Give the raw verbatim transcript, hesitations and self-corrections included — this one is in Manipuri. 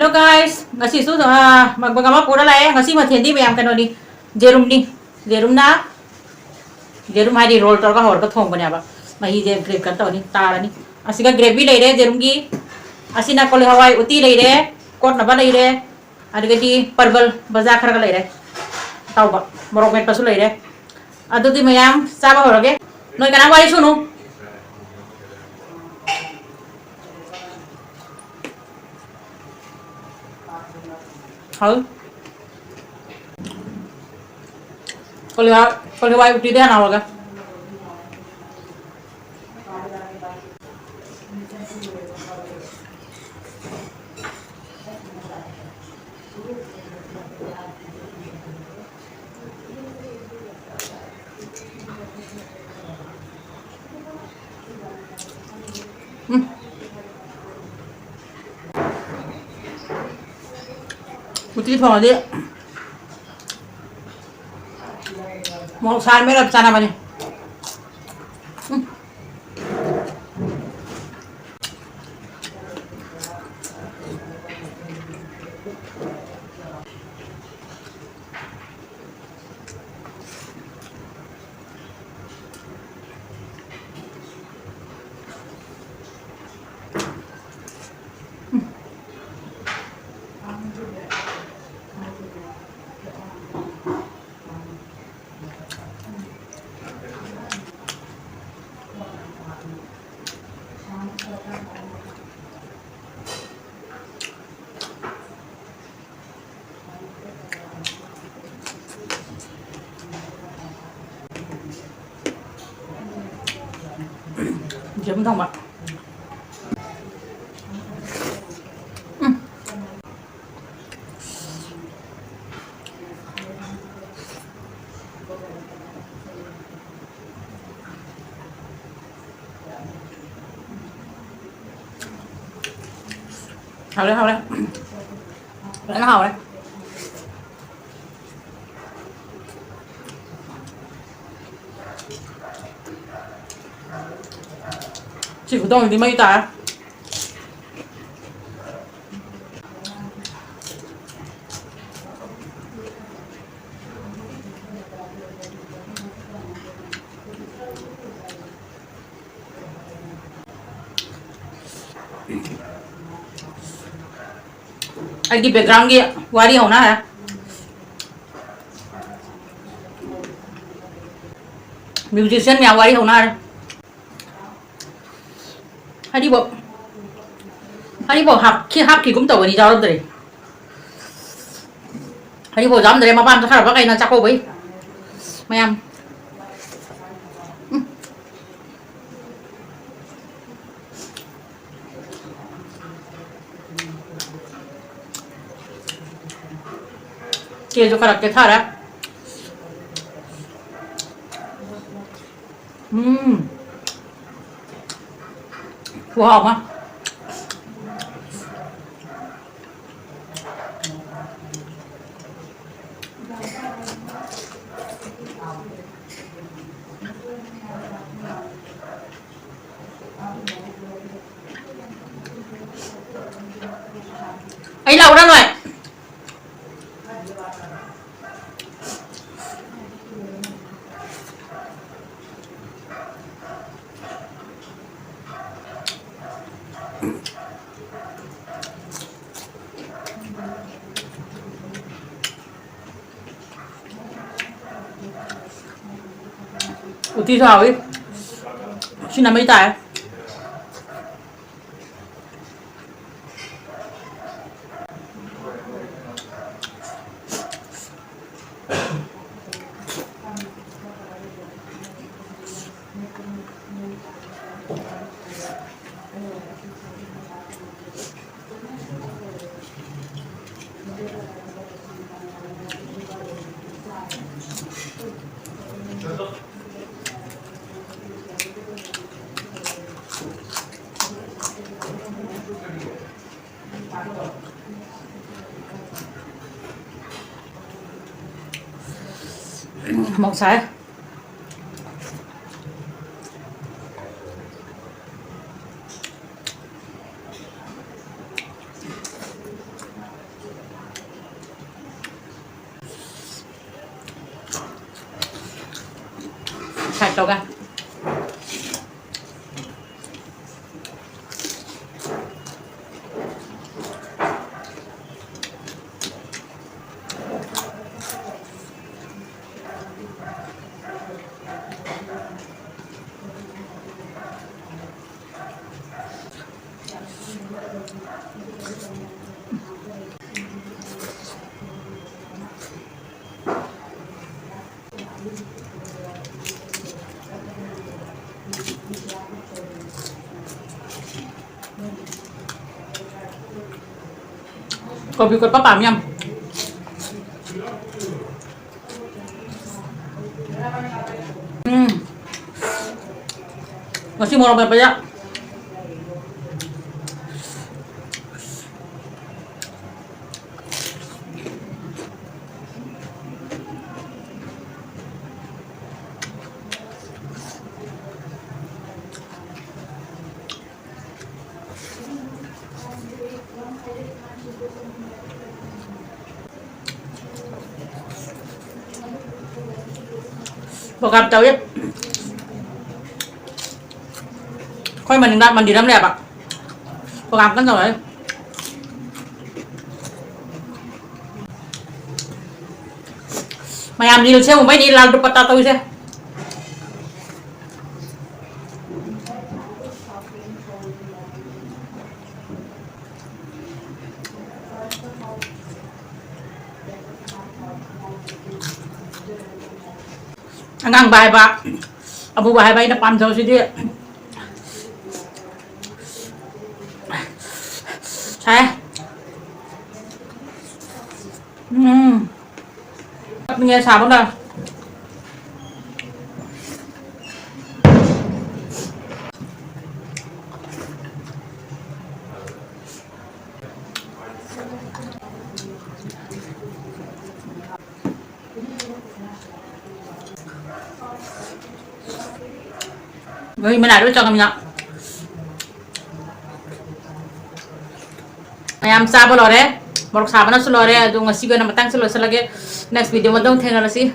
Hello guys, ꯉꯁꯤꯁꯨ, ꯑ, ꯃꯛꯕꯪ ꯑꯃ ꯄꯨꯔ ꯂꯥꯛꯑꯦ꯫ ꯉꯁꯤ ꯃꯊꯦꯜꯗꯤ ꯃꯌꯥꯝ ꯀꯩꯅꯣꯅꯤ, ꯌꯦꯔꯨꯝꯅꯤ꯫ ꯌꯦꯔꯨꯝꯅ, ꯌꯦꯔꯨꯝ ꯍꯥꯏꯗꯤ roll ꯇꯧꯔꯒ ꯍꯧꯔꯒ ꯊꯣꯡꯕꯅꯦꯕ꯫ ꯃꯍꯤꯁꯦ green ꯀꯩꯅꯣ ꯇꯧꯔꯅꯤ, ꯇꯥꯔꯅꯤ꯫ ꯑꯁꯤꯒ gravy ꯂꯩꯔꯦ ꯌꯦꯔꯨꯝꯒꯤ꯫ ꯑꯁꯤꯅ ꯀꯣꯂꯤ ꯍꯋꯥꯏ ꯎꯇꯤ ꯂꯩꯔꯦ, ꯀꯣꯠꯅꯕ ꯂꯩꯔꯦ꯫ ꯑꯗꯨꯗꯒꯤꯗꯤ ꯄꯔꯕꯜ ꯕꯖꯥꯔ ꯈꯔꯒ ꯂꯩꯔꯦ꯫ ꯑꯇꯥꯎꯕ, ꯃꯣꯔꯣꯛ ꯃꯦꯠꯄꯁꯨ ꯂꯩꯔꯦ꯫ ꯑꯗꯨꯗꯤ ꯃꯌꯥꯝ ꯆꯥꯕ ꯍꯧꯔꯒꯦ꯫ ꯅꯣꯏ ꯀꯅꯥꯝ ꯋꯥꯔꯤ ꯁꯨꯅꯨ꯫ ꯍꯥꯎ꯫ ꯀꯣꯂꯤ ꯍꯋꯥꯏ, ꯀꯣꯂꯤ ꯍꯋꯥꯏ ꯎꯇꯤꯗ ꯍꯥꯟꯅ ꯍꯧꯔꯒꯦ꯫ ꯎꯝ꯫ ꯎꯇꯤ ꯊꯣꯡꯉꯗꯤ ꯃꯣꯔꯣꯛ ꯁꯥꯅ ꯃꯦꯠꯂꯒ ꯆꯥꯅꯕꯅꯤ꯫ ꯎꯝ꯫ ꯌꯦꯔꯨꯝ ꯊꯣꯡꯕ꯫ ꯎꯝ꯫ ꯍꯥꯎꯔꯦ, ꯍꯥꯎꯔꯦ꯫ ꯐꯖꯅ ꯍꯥꯎꯔꯦ꯫ ꯁꯤ ꯈꯨꯊꯣꯡꯁꯤꯗꯤ ꯃꯩ ꯇꯥꯔꯦ꯫ ꯑꯩꯒꯤ background ꯒꯤ ꯋꯥꯔꯤ ꯍꯧꯅ ꯍꯥꯏꯔꯦ꯫ Musician ꯃꯌꯥꯝ ꯋꯥꯔꯤ ꯍꯧꯅ ꯍꯥꯏꯔꯦ꯫ ꯍꯔꯤꯕꯣꯞ꯫ ꯍꯔꯤꯕꯣꯞ ꯍꯥꯞꯈꯤ-, ꯍꯥꯞꯈꯤꯒꯨꯝ ꯇꯧꯕꯅꯤ, ꯌꯥꯎꯔꯝꯗ꯭ꯔꯦ꯫ ꯍꯔꯤꯕꯣꯞ ꯌꯥꯎꯔꯝꯗ꯭ꯔꯦ, ꯃꯄꯥꯟ ꯆꯠꯈ꯭ꯔꯕ ꯀꯩꯅꯣ, ꯆꯥꯛꯀꯧꯕꯩ꯫ ꯃꯌꯥꯝ꯫ ꯎꯝ꯫ ꯀꯦꯁꯨ ꯈꯔ ꯀꯦꯊꯔꯦ꯫ ꯎꯝ꯫ ꯈꯨꯍꯥꯎ ꯑꯃ꯫ ꯑꯩ ꯂꯥꯛꯎꯔꯥ ꯅꯣꯏ? ꯎꯇꯤꯁꯨ ꯍꯥꯎꯏ꯫ ꯁꯤꯅ ꯃꯩ ꯇꯥꯏ꯫ ꯃꯣꯔꯣꯛ ꯁꯥꯏ꯫ Side ꯇꯧꯒꯦ꯫ ꯀꯣꯕꯤ ꯀꯣꯠꯄ ꯄꯥꯝꯃꯤ ꯌꯥꯝ꯫ ꯎꯝ꯫ ꯉꯁꯤ ꯃꯣꯔꯣꯛ ꯃꯦꯠꯄꯁꯦ꯫ Program ꯇꯧꯏ꯫ ꯑꯩꯈꯣꯏ ꯃꯅꯤꯡꯗ ꯃꯟꯗꯤꯔ ꯑꯃ ꯂꯩꯌꯦꯕ꯫ Program ꯀꯟꯅ ꯇꯧꯅꯔꯤ꯫ ꯃꯌꯥꯝ reel ꯁꯦꯝꯃꯨꯕꯩꯅꯤ ꯂꯥꯜ ꯗꯨꯄꯠꯇꯥ ꯇꯧꯔꯤꯁꯦ꯫ ꯑꯉꯥꯡꯕ ꯍꯥꯏꯕ, ꯑꯃꯨꯕ ꯍꯥꯏꯕ ꯑꯩꯅ ꯄꯥꯝꯖꯕꯁꯤꯗꯤ꯫ ꯁꯥꯏ꯫ ꯎꯝ꯫ ꯀꯞꯅꯤꯡꯉꯦ ꯁꯥꯕꯅ꯫ ꯃꯍꯤ ꯃꯅꯥꯏ ꯂꯣꯏ ꯆꯪꯉꯃꯤꯅ꯫ ꯃꯌꯥꯝ ꯆꯥꯕ ꯂꯣꯏꯔꯦ꯫ ꯃꯣꯔꯣꯛ ꯁꯥꯕꯅꯁꯨ ꯂꯣꯏꯔꯦ꯫ ꯑꯗꯨ ꯉꯁꯤꯒꯤ ꯑꯣꯏꯅ ꯃꯇꯥꯡꯁꯤ ꯂꯣꯏꯁꯤꯜꯂꯒꯦ꯫ Next video ꯃꯇꯨꯡ ꯊꯦꯡꯅꯔꯁꯤ꯫